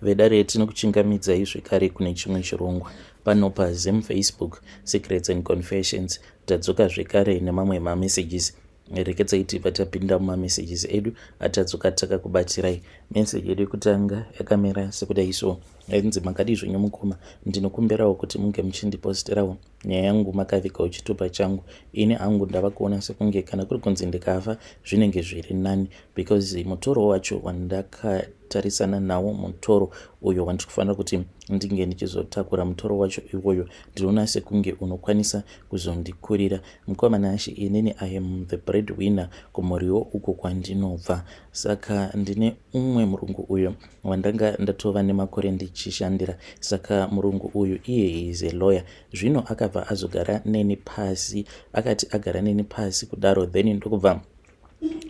Vedare, tinokuchingamidzai zvekare kune chimwe chirongwa pano paZim Facebook Secrets and Confessions. Tadzoka zvekare nemamwe mamessages. Rekedzai tibva tapinda mumamessages edu atadzoka takakubatirai. Meseji yedu yekutanga yakamira sekudai so, ainzi: "Makadii zvenyu mukoma? Ndinokumbirawo kuti munge muchindiposterawo nyaya yangu makavigawo chitupa changu. Ini hangu ndava kuona sekunge kana kuri kunzi ndikafa zvinenge zviri nani, because mutoro wacho wandakatarisana nawo, mutoro uyo wandiri kufanira kuti ndinge ndichizotakura, mutoro wacho iwoyo ndinoona sekunge unokwanisa kuzondikurira. Mukoma Nashe, inini I am the bread winner kumuriwo uko kwandinobva. Saka ndine umwe murungu uyo wandanga ndatova nemakore ndichishandira. Saka murungu uyu iye is a lawyer. Zvino akabva azogara neni pasi. Akati agara neni pasi kudaro, then ndokubva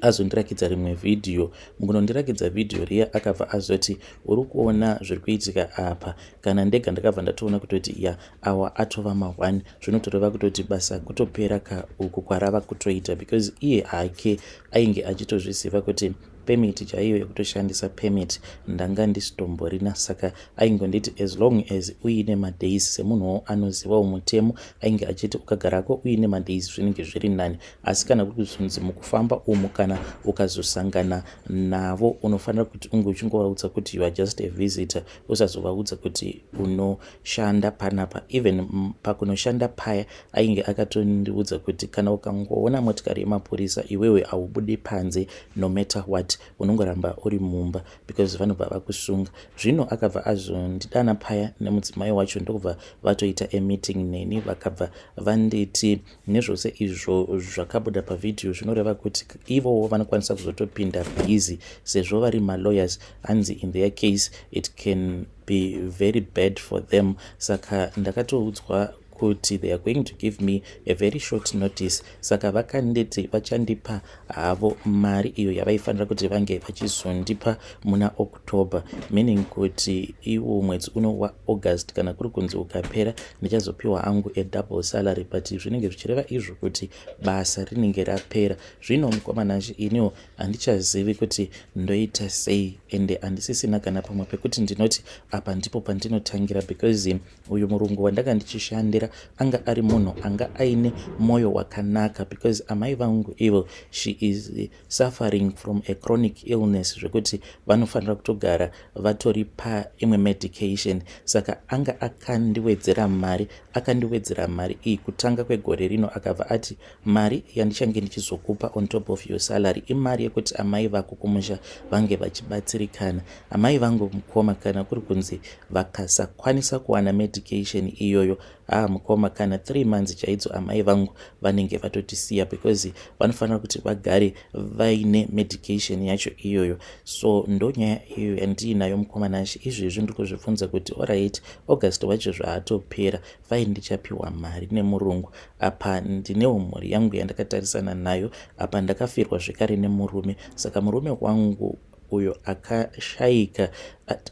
azondirakidza rimwe vhidhiyo. Mukunondirakidza vhidhiyo riya, akabva azoti, 'Uri kuona zviri kuitika apa?' Kana ndega ndakabva ndatoona kutoti ya, awa atova ma1, zvinotoreva kutoti basa kutopera ka uku kwarava kutoita, because iye hake ainge achitozviziva kuti permit chaiyo yekutoshandisa permit ndanga ndisitomborina. Saka aingonditi as long as uine madays, semunhuwo anozivawo mutemo, ainge achiti ukagarako uine madays zvinenge zviri nani. Asi kana kuri kuzonzi mukufamba umu, kana ukazosangana navo, unofanira kuti unge uchingovaudza kuti you are just a visitor, usazovaudza kuti unoshanda panapa." Even pakunoshanda paya, ainge akatondiudza kuti kana ukangoona motikari yemapurisa, iwewe haubudi panze no matter what, unongoramba uri mumba because vanobva vakusunga. Zvino akabva azondidana paya nemudzimai wacho, ndokubva vatoita a meeting neni. Vakabva vanditi nezvose izvo zvakabuda pavhidhiyo zvinoreva kuti ivowo vanokwanisa kuzotopinda busy sezvo vari malawyers. Hanzi in their case it can be very bad for them. Saka ndakatoudzwa kuti they are going to give me a very short notice. Saka vakanditi vachandipa havo mari iyo yavaifanira kuti vange vachizondipa muna October, meaning kuti iwo mwedzi uno waAugust, kana kuri kunzi ukapera, ndichazopiwa hangu a double salary, but zvinenge zvichireva izvo kuti basa rinenge rapera. Zvino mukoma Nashe, iniwo handichazivi kuti ndoita sei, ende handisisina kana pamwe pekuti ndinoti apa ndipo pandinotangira, because uyu murungu wandanga ndichishandira anga ari munhu anga aine mwoyo wakanaka, because amai vangu ivo, she is suffering from a chronic illness zvekuti vanofanira kutogara vatori paimwe medication. Saka anga akandiwedzera mari. Akandiwedzera mari iyi kutanga kwegore rino. Akabva ati mari yandichange ndichizokupa on top of your salary imari yekuti amai vako kumusha vange vachibatsirikana. Amai vangu, mukoma, kana kuri kunzi vakasakwanisa kuwana medication iyoyo, aa mukoma, kana 3 months chaidzo amai vangu vanenge vatotisiya, because vanofanira kuti vagare vaine medication yacho iyoyo. So ndonyaya iyoyo yandiinayo, mukoma Nashe. Izvezvi ndiri kuzvibvunza kuti alright, August wacho zvaatopera, fine, ndichapiwa mari nemurungu. Apa ndinewo mhuri yangu yandakatarisana nayo. Apa ndakafirwa zvekare nemurume. Saka murume wangu uyo akashayika,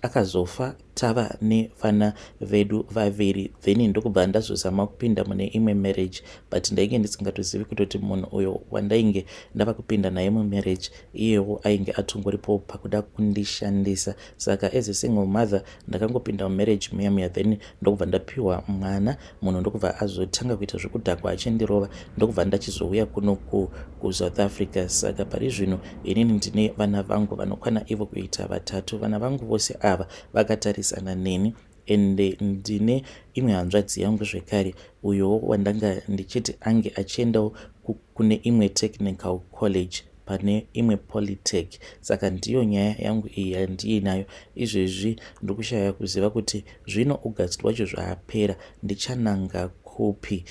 akazofa tava nevana vedu vaviri. Then ndokubva ndazozama kupinda mune imwe marriage, but ndainge ndisingatozivi kutoti munhu uyo wandainge ndava kupinda naye mumarriage iyewo ainge atongoripo pakuda kundishandisa. Saka as a single mother ndakangopinda mumarriage muya muya, then ndokubva ndapiwa mwana. Munhu ndokubva azotanga kuita zvekudhakwa achindirova, ndokubva ndachizouya kuno kuSouth Africa. Saka pari zvino inini ndine vana vangu vanokwana ivo kuita vatatu. Vana vangu vose ava vakatarisana neni, ende ndine imwe hanzvadzi yangu zvekare, uyowo wandanga ndichiti ange achiendawo kune imwe technical college pane imwe polytech. Saka ndiyo nyaya yangu iyi yandiinayo izvezvi. Ndiri kushaya kuziva kuti zvino August wacho zvaapera, ndichananga kupi.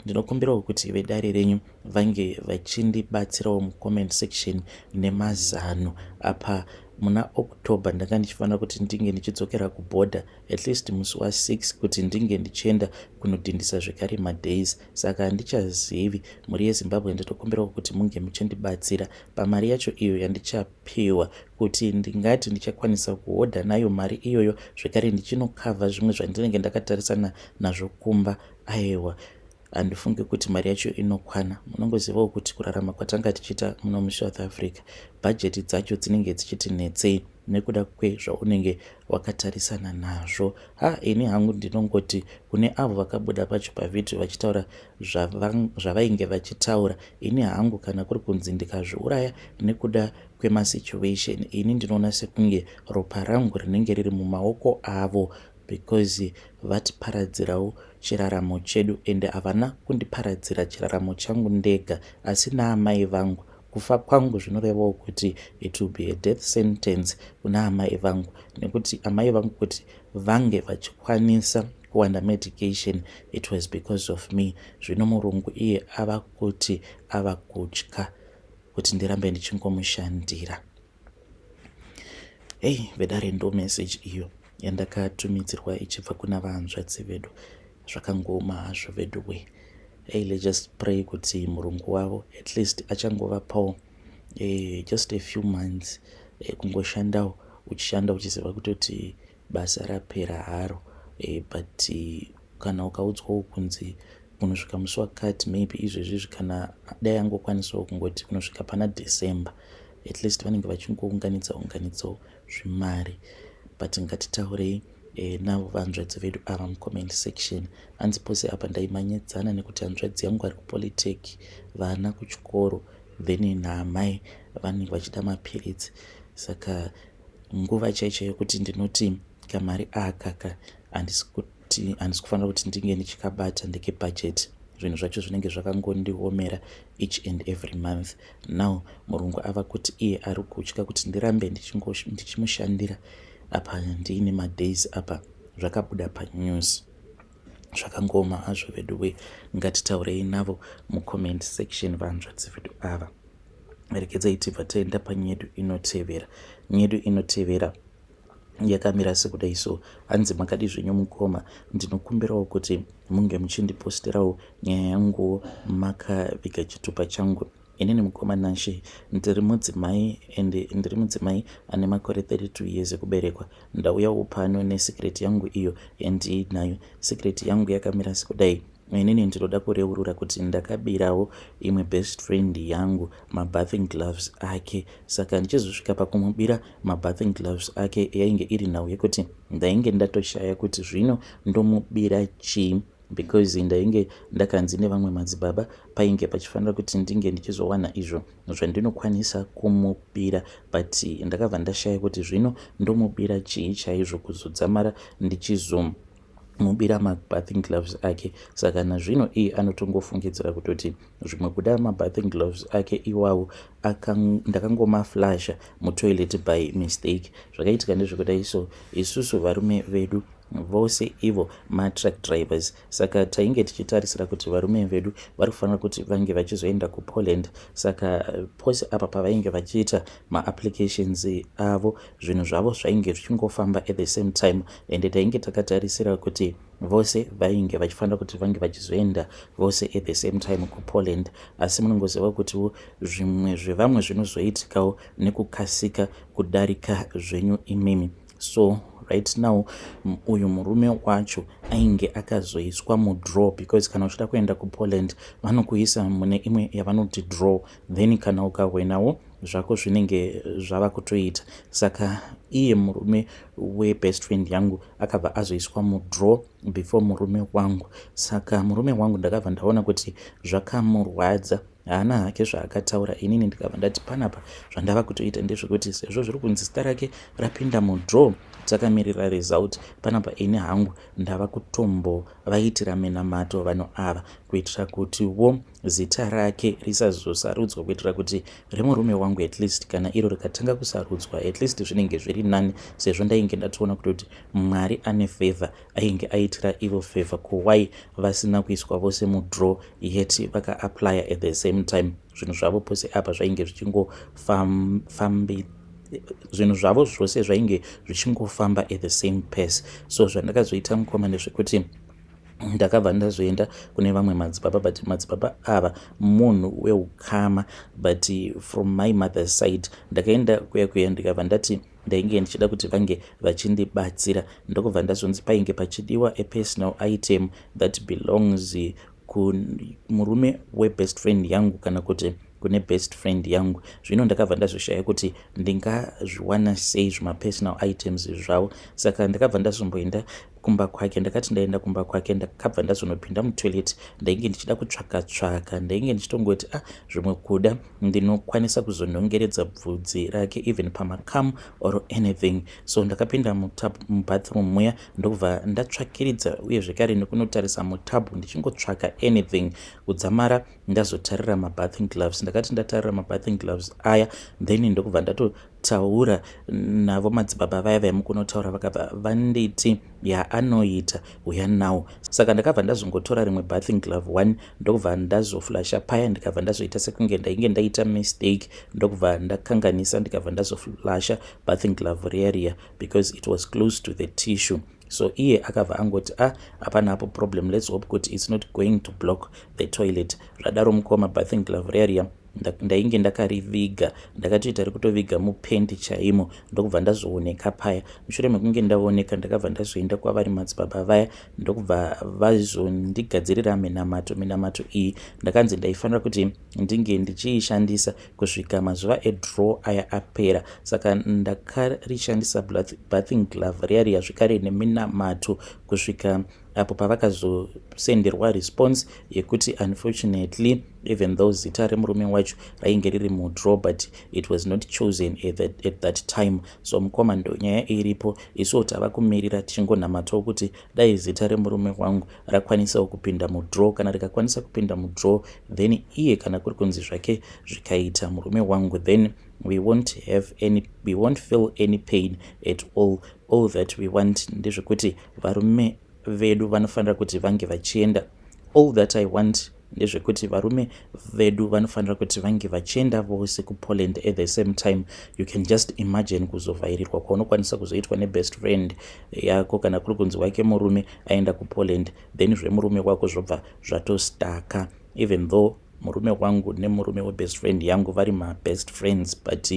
Ndinokumbirawo kuti vedare renyu vange vachindibatsirawo mucomment section nemazano. Apa muna October ndanga ndichifanira kuti ndinge ndichidzokera kubhodha at least musi wa6 kuti ndinge ndichienda kunodhindisa zvekare madays. Saka handichazivi. Mhuri yeZimbabwe, ndinokumbirawo kuti munge muchindibatsira pamari yacho iyo yandichapiwa, kuti ndingati ndichakwanisa kuhodha nayo mari iyoyo zvekare ndichinokavha zvimwe zvandinenge ndakatarisana nazvo kumba. Aiwa. Handifungi kuti mari yacho inokwana. Munongozivawo kuti kurarama kwatanga tichiita muno muSouth Africa, bhajeti dzacho dzinenge dzichiti netsei nekuda kwezvaunenge wakatarisana nazvo. Ha, ini hangu ndinongoti kune avo vakabuda pacho pavhidhiyo vachitaura zvavainge vachitaura, ini hangu kana kuri kunzi ndikazviuraya nekuda kwemasituation, ini ndinoona sekunge ropa rangu rinenge riri mumaoko avo, because vatiparadzirawo chiraramo chedu. Ende havana kundiparadzira chiraramo changu ndega, asi naamai vangu. Kufa kwangu zvinorevawo kuti it will be a death sentence kuna amai vangu, nekuti amai vangu kuti vange vachikwanisa kuwana medication, it was because of me. Zvino murungu iye ava kuti ava kutya kuti ndirambe ndichingomushandira. Hei vedare, ndo message iyo yandakatumidzirwa ichibva kuna vahanzvadzi vedu. Zvakangoma hazvo vedu we. Hey, let's just pray kuti murungu wavo at least achangovapawo just a few months kungoshandawo, uchishanda uchiziva kutoti basa rapera haro, but kana ukaudzwawo kunzi kunosvika musi wakati, maybe izvezvizvi kana dai angokwanisawo kungoti kunosvika pana December, at least vanenge vachingounganidza unganidzawo zvimari. But ngatitaurei navo vanzvadzi vedu ava mucomment section. Hanzi pose apa ndaimanyidzana nekuti hanzvadzi yangu ari kupolytech, vana kuchikoro, then naamai vanenge vachida mapiritsi. Saka nguva chaicho yekuti ndinoti kamari akaka handisi kuti handisi kufanira kuti ndinge ndichikabata ndekebudget, zvinhu zvacho zvinenge zvakangondiomera each and every month. Now murungu ava kuti iye ari kutya kuti ndirambe ndichimushandira apa ndiine madays apa zvakabuda panews. Zvakangoma hazvo vedu we. Ngatitaurei navo mucomment section, vanzvadzi vedu ava. Regedzai tibva taenda panyedu inotevera. Nyedu inotevera yakamira sekudai so. Hanzi, "Makadi zvenyu mukoma? Ndinokumbirawo kuti munge muchindiposterawo nyaya yanguwo makaviga chitupa changu. Inini mukoma Nashe ndiri mudzimai, ende ndiri mudzimai ane makore 32 years ekuberekwa. Ndauyawo pano nesecret yangu iyo yandiinayo. Secret yangu yakamira sekudai. Inini ndinoda kureurura kuti ndakabirawo imwe best friend yangu mabathing gloves ake. Saka ndichizosvika pakumubira mabathing gloves ake, yainge iri nhau yekuti ndainge ndatoshaya kuti zvino ndomubira chii, because ndainge ndakanzi nevamwe madzibaba painge pachifanira kuti ndinge ndichizowana izvo zvandinokwanisa kumubira, but ndakabva ndashaya kuti zvino ndomubira chii chaizvo kuzodzamara ndichizo mubira mabathing gloves ake. Saka nazvino iye anotongofungidzira kutoti zvimwe kuda mabathing gloves ake iwawo ndakangomaflasha mutoilet by mistake. Zvakaitika ndezvekudai so. Isusu varume vedu vose ivo matruck drivers, saka tainge tichitarisira kuti varume vedu vari kufanira kuti vange vachizoenda kuPoland. Saka pose apa pavainge vachiita maapplications avo, zvinhu zvavo zvainge zvichingofamba at the same time, ende tainge takatarisira kuti vose vainge vachifanira kuti vange vachizoenda vose at the same time kuPoland. Asi munongoziva kutiwo zvimwe zvevamwe zvinozoitikawo nekukasika kudarika zvenyu imimi. So right now uyu murume wacho ainge akazoiswa mudraw, because kana uchida kuenda kuPoland vanokuisa mune imwe yavanoti draw, then kana ukahwenawo zvako zvinenge zvava kutoita. Saka iye murume webest friend yangu akabva azoiswa mudraw before murume wangu. Saka murume wangu ndakabva ndaona kuti zvakamurwadza. Haana hake zvaakataura. Inini ndikabva ndati panapa zvandava kutoita ndezvekuti sezvo zviri kunzi zita rake rapinda mudraw, takamirira result, panapa ini hangu ndava kutombovaitira minamato vanhu ava kuitira kutiwo zita rake risazosarudzwa, kuitira kuti remurume wangu at least kana iro rikatanga kusarudzwa, at least zvinenge zviri nani, sezvo ndainge ndatoona kutoti Mwari ane favor, ainge aitira ivo favor. Kuwai vasina kuiswa vose mudraw, yet vakaapplya at the same time? Zvinhu zvavo pose apa zvainge zvichingofambi, zvinhu zvavo zvose zvainge zvichingofamba at the same pace. So zvandakazoita mukoma ndezvekuti ndakabva ndazoenda kune vamwe madzibaba, but madzibaba ava munhu weukama, but from my mother's side. Ndakaenda kuya kuya, ndikabva ndati ndainge ndichida kuti vange vachindibatsira. Ndokubva ndazonzi painge pachidiwa a personal item that belongs. Kumurume webest friend yangu kana kuti kune best friend yangu. Zvino ndakabva ndazoshaya kuti ndingazviwana sei zvimapersonal items zvavo. Saka ndakabva ndazomboenda kumba kwake. Ndakati ndaenda kumba kwake, ndakabva ndazonopinda mutoilet. Ndainge ndichida kutsvaka tsvaka, ndainge ndichitongoti, "Ah, zvimwe kuda ndinokwanisa kuzonongeredza bvudzi rake even pamacum or anything." So ndakapinda mubathroom muya, ndokubva ndatsvakiridza uye zvekare nekunotarisa mutub, ndichingotsvaka anything kudzamara ndazotarira mabathing gloves. Ndakati ndatarira mabathing gloves aya, then ndokubva ndatotaura navo madzibaba vaya vaimukunotaura. Vakabva vanditi, "Yaanoita, uya nawo." Saka ndakabva ndazongotora rimwe bathing glove one, ndokubva ndazoflasha paya. Ndikabva ndazoita sekunge ndainge ndaita mistake, ndokubva ndakanganisa, ndikabva ndazoflasha bathing glove riya riya because it was close to the tissue. So iye akabva angoti, "Ah, hapana hapo problem. Let's hope kuti it's not going to block the toilet." Zvadaro, mukoma, bathing glove riya riya ndainge ndakariviga, ndakatoita rekutoviga mupendi chaimo, ndokubva ndazooneka paya. Mushure mekunge ndaoneka, ndakabva ndazoenda kwavari madzibaba vaya, ndokubva vazondigadzirira minamato. Minamato iyi ndakanzi ndaifanira kuti ndinge ndichiishandisa kusvika mazuva edraw aya apera. Saka ndakarishandisa bathing glove riya riya zvekare neminamato kusvika apo pavakazosenderwa response yekuti unfortunately, even though zita remurume wacho rainge riri mudraw, but it was not chosen at that time. So mukoma, ndo nyaya iripo. Isuwo tava kumirira tichingonamatawo kuti dai zita remurume wangu rakwanisawo kupinda mudraw. Kana rikakwanisa kupinda mudraw, then iye kana kuri kunzi zvake zvikaita murume wangu, then we won't feel any pain at all. All that we want ndezvekuti varume vedu vanofanira kuti vange vachienda. All that I want ndezvekuti varume vedu vanofanira kuti vange vachienda vose kuPoland at the same time. You can just imagine kuzovhairirwa kwaunokwanisa kuzoitwa nebest friend yako kana kuri kunzi wake murume aenda kuPoland, then zvemurume wako zvobva zvatostaka. Even though murume wangu nemurume webest friend yangu vari mabest friends, but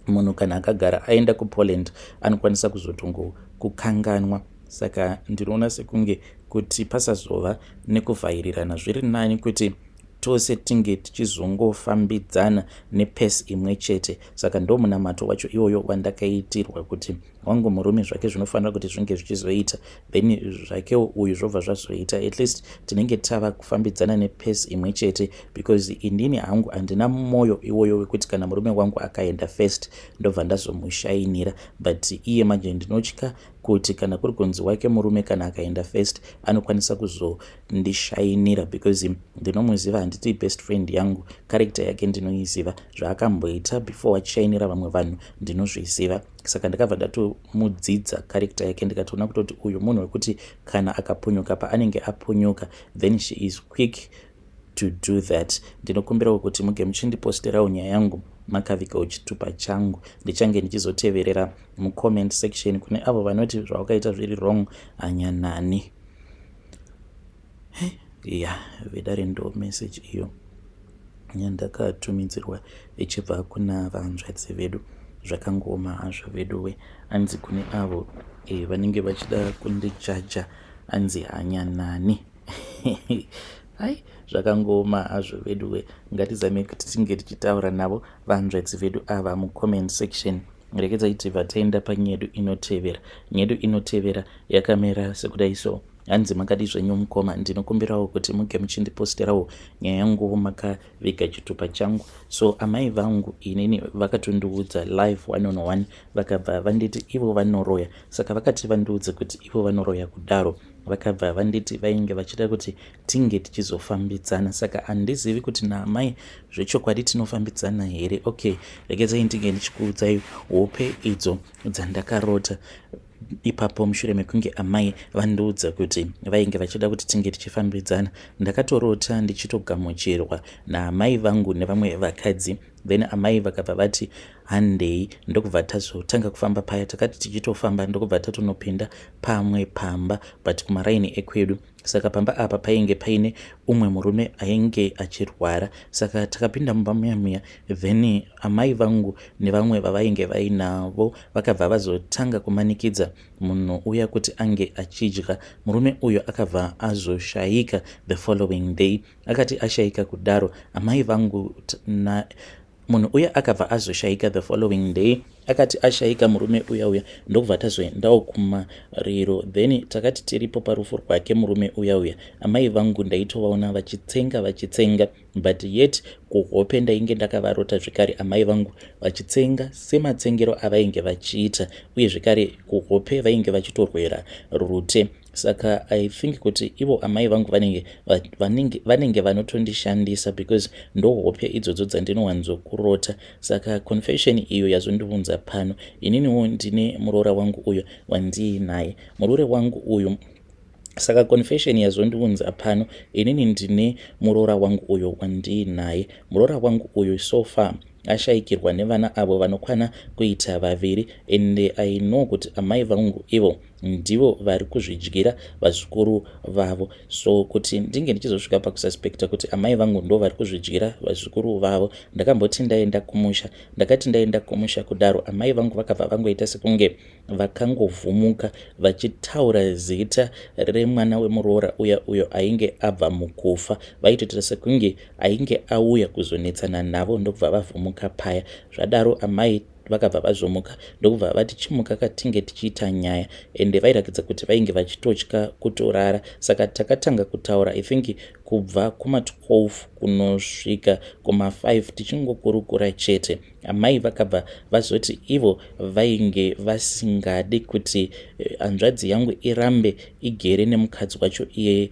munhu kana akagara aenda kuPoland anokwanisa kuzotongokukanganwa. Saka ndinoona sekunge kuti pasazova nekuvhairirana, zviri nani kuti tose tinge tichizongofambidzana nepace imwe chete. Saka ndo munamato wacho iwoyo wandakaitirwa, kuti wangu murume zvake zvinofanira kuti zvinge zvichizoita, then zvakewo uyu zvobva zvazoita. At least tinenge tava kufambidzana nepace imwe chete, because inini hangu handina mwoyo iwoyo wekuti kana murume wangu akaenda first ndobva ndazomushainira. But iye manje ndinotya kuti kana kuri kunzi wake murume kana akaenda first anokwanisa kuzondishainira, because ndinomuziva, handiti best friend yangu? Character yake ndinoiziva, zvaakamboita before achishainira vamwe vanhu ndinozviziva. Saka ndakabva ndatomudzidza character yake, ndikatoona kutoti uyu munhu wekuti kana akapunyuka paanenge apunyuka, then she is quick to do that. Ndinokumbirawo kuti muge muchindiposterawo nyaya yangu makavigawo chitupa changu. Ndichange ndichizoteverera mucomment section. Kune avo vanoti zvawakaita zviri wrong, hanyanani ya vedare. Ndo message iyo yandakatumidzirwa ichibva kuna vanzvadzi vedu. Zvakangoma hazvo veduwe. Anzi kune avo vanenge vachida kundijaja, anzi hanyanani. Ai, zvakangoma hazvo veduwe. Ngatizame kuti tinge tichitaura navo vanzvadzi vedu ava mucomment section. Rekedzai tibva taenda panyedu inotevera. Nyedu inotevera yakamira sekudai so. Hanzi, "Makadi zvenyu mukoma? Ndinokumbirawo kuti muge muchindiposterawo nyaya yangu makaviga chitupa changu. So amai vangu inini vakatondiudza live one on one, vakabva vanditi ivo vanoroya. Saka vakati vandiudze kuti ivo vanoroya kudaro, vakabva vanditi vainge vachida kuti tinge tichizofambidzana. Saka handizivi kuti naamai zvechokwadi tinofambidzana here. Okay, regedzai ndinge ndichikuudzai hope idzo dzandakarota ipapo mushure mekunge amai vandiudza kuti vainge vachida kuti tinge tichifambidzana. Ndakatorota ndichitogamuchirwa naamai vangu nevamwe vakadzi. Then amai vakabva vati handei, ndokubva tazotanga kufamba paya. Takati tichitofamba, ndokubva tatonopinda pamwe pamba, but kumaraini ekwedu. Saka pamba apa painge paine umwe murume ainge achirwara. Saka takapinda mumba muya muya, then amai vangu nevamwe vavainge vainavo vakabva vazotanga kumanikidza munhu uya kuti ange achidya. Murume uyu akabva azoshayika the following day. Akati ashayika kudaro, amai vangu na munhu uya akabva azoshayika the following day. Akati ashayika murume uya uya, ndokubva tazoendawo kumariro. Then takati tiripo parufu rwake murume uya uya, amai vangu ndaitovaona vachitsenga vachitsenga, but yet kuhope ndainge ndakavarota zvekare amai vangu vachitsenga sematsengero avainge vachiita, uye zvekare kuhope vainge vachitorwera rute. Saka I think kuti ivo amai vangu vanenge vanotondishandisa because ndohope idzodzo dzandinowanzokurota. Saka confession iyo yazondiunza pano, ininiwo ndine muroora wangu uyo wandiinaye, muroora wangu uyu. Saka confession yazondiunza pano, inini ndine muroora wangu uyo wandiinaye. Muroora wangu uyu so far ashayikirwa nevana avo vanokwana kuita vaviri, and I know kuti amai vangu ivo ndivo vari kuzvidyira vazukuru vavo. So kuti ndinge ndichizosvika pakususpecta kuti amai vangu ndo vari kuzvidyira vazukuru vavo, ndakamboti ndaenda kumusha. Ndakati ndaenda kumusha kudaro, amai vangu vakabva vangoita sekunge vakangovhumuka vachitaura zita remwana wemuroora uya uyo ainge abva mukufa. Vaitoita sekunge ainge auya kuzonetsana navo, ndokubva vavhumuka paya. Zvadaro amai vakabva vazomuka, ndokubva vati, "Chimuka katinge tichiita nyaya." Ende vairatidza kuti vainge vachitotya kutorara. Saka takatanga kutaura, I think kubva kuma12 kunosvika kuma5, tichingokurukura chete. Amai vakabva vazoti ivo vainge vasingadi kuti hanzvadzi yangu irambe igere nemukadzi wacho iyeye.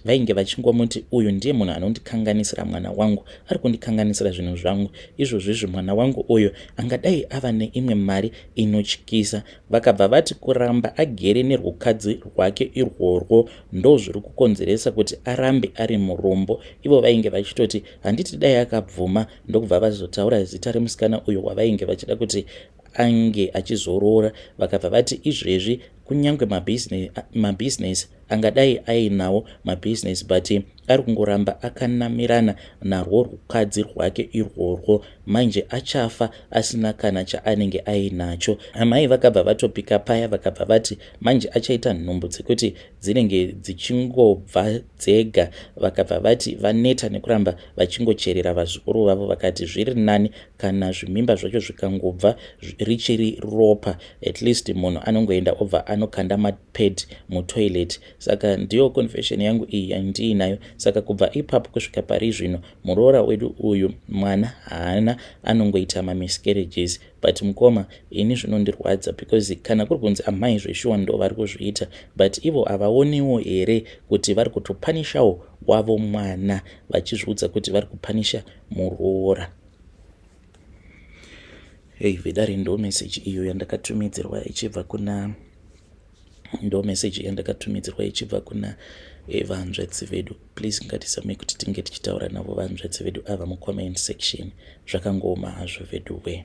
Vainge vachingomuti, "Uyu ndiye munhu anondikanganisira mwana wangu, ari kundikanganisira zvinhu zvangu izvozvizvi. Mwana wangu uyu angadai ava neimwe mari inotyisa." Vakabva vati kuramba agere nerwukadzi rwake irworwo ndo zviri kukonzeresa kuti arambe ari murombo. Ivo vainge vachitoti, "Handiti dai akabvuma?" Ndokubva vazotaura zita remusikana uyo wavainge vachida kuti ange achizoroora. Vakabva vati izvezvi kunyange mabhizinesi angadai ainawo mabhizinesi, but ari kungoramba akanamirana narwo rukadzi rwake irworwo. Manje achafa asina kana chaanenge ainacho. Amai vakabva vatopika paya, vakabva vati manje achaita nhumbu dzekuti dzinenge dzichingobva dzega. Vakabva vati vaneta nekuramba vachingocherera vazukuru vavo. Vakati zviri nani kana zvimimba zvacho zvikangobva richiri ropa, at least munhu anongoenda obva anokanda mapad mutoilet. Saka ndiyo confession yangu iyi yandiinayo. Saka kubva ipapo kusvika pari zvino, muroora wedu uyu mwana haana, anongoita mamiscarriages. But mukoma, ini zvinondirwadza because kana kuri kunzi amai zveshuwa ndo vari kuzviita, but ivo havaoniwo here kuti vari kutopunishawo wavo mwana vachizviudza kuti vari kupunisha muroora? Hei vedare, ndo meseji iyo yandakatumidzirwa ichibva kuna, ndo meseji yandakatumidzirwa ichibva kuna vanzvadzi vedu. Please, ngatisamei kuti tinge tichitaura navo vanzvadzi vedu ava mucomment section. Zvakangooma hazvo vedu we.